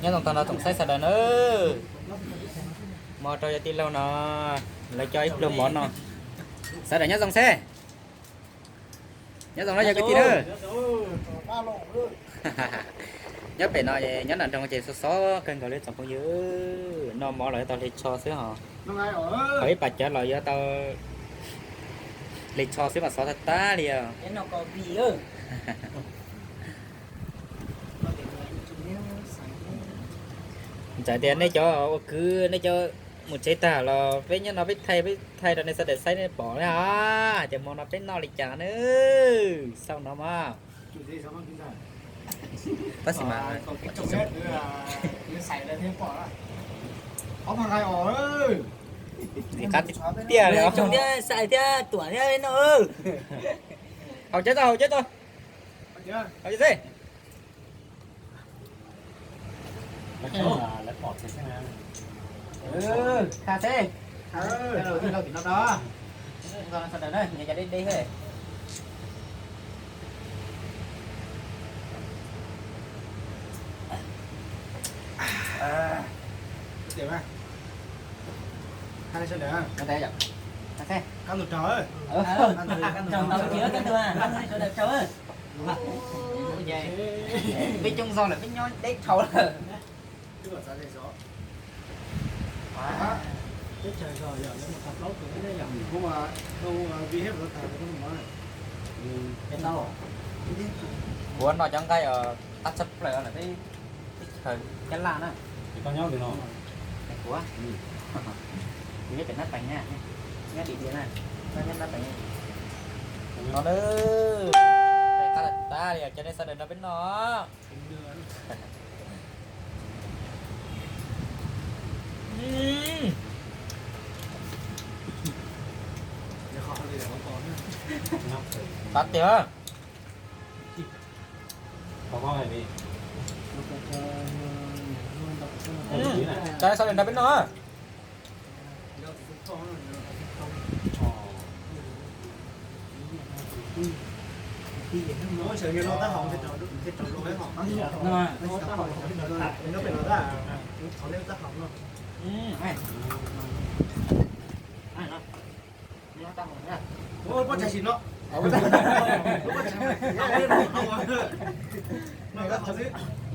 Nyob zoo tag nrho tsoom saib sawv daws nawb. Mov rau yog tij laug no, lawv coj ib pluag mov no. Sawv daws nyob zoo xwb. Nyob zoo na yog kwv tij na. Nyob pem no, nyob nram nroog ces xob xob kawg nkaus li tsoom phooj ywg. Noj mov los tau hle tsho xwb hos. Ho ib pas cawv los yuav tau hle tsho xwb mas xov tag tag li os. Txawm tias nej cov ua kwv nej cov mus tsev tag los peb nyob no peb thaij, peb thaij rau nej sawv daws saib nej pom na. Hais tias hmo no peb noj li cas na. Xauj no mas. Tab sis mas qab tiag li. Xais thiab tuam thiab no. Haus ceb tau, haus ceb tau. Haus ceb xwb. Kha xwb. Tij laug tim no no. Sawv daws na, nyob cov deb deb xwb. Peb coob zog lawm peb nyob deb dhau lawm. Kuv noj cov nqaij os, qab tshaj plaws lawm peb teb chaws Nyab Laj na. Kuv, kuv nyob pem Nab Pees na, nyob Dim Diam na, nyob Nab Pees. No na, qab tas tas li, cov nej sawv daws nrog peb noj. Qab tiag. Cov nej sawv daws nrog peb noj.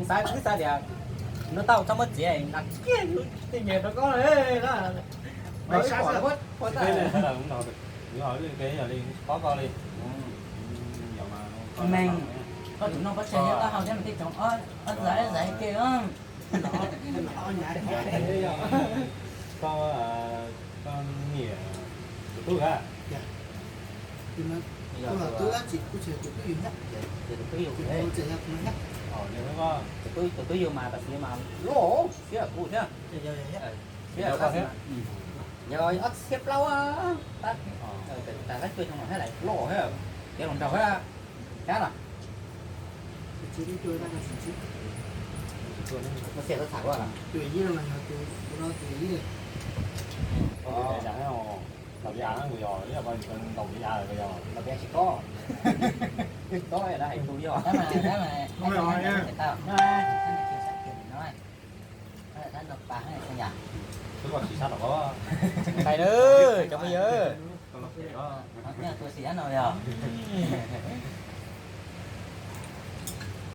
Xav, xav tias lub taub hau txhob muab txiav, nqa kiag tej nyuag rau koj. Meej, koj tsum noj pob tseg thiab taub hau thiab mas thiaj tsoom ob txhais txhais ke. Koj, koj niam tus tub a? Tus tub yug mas tam sim mas loj siab kuv thiab. Yog ob txhiab plaub, tas lab cuaj xyoo no thiab lais loj thiab, tiav hluas nraug thiab. Sab los? Xiam tau tham ua. Ntaus ib av, ntaus ib av tsis koj. Koj hais tus yog. Hais na, cov phooj ywg.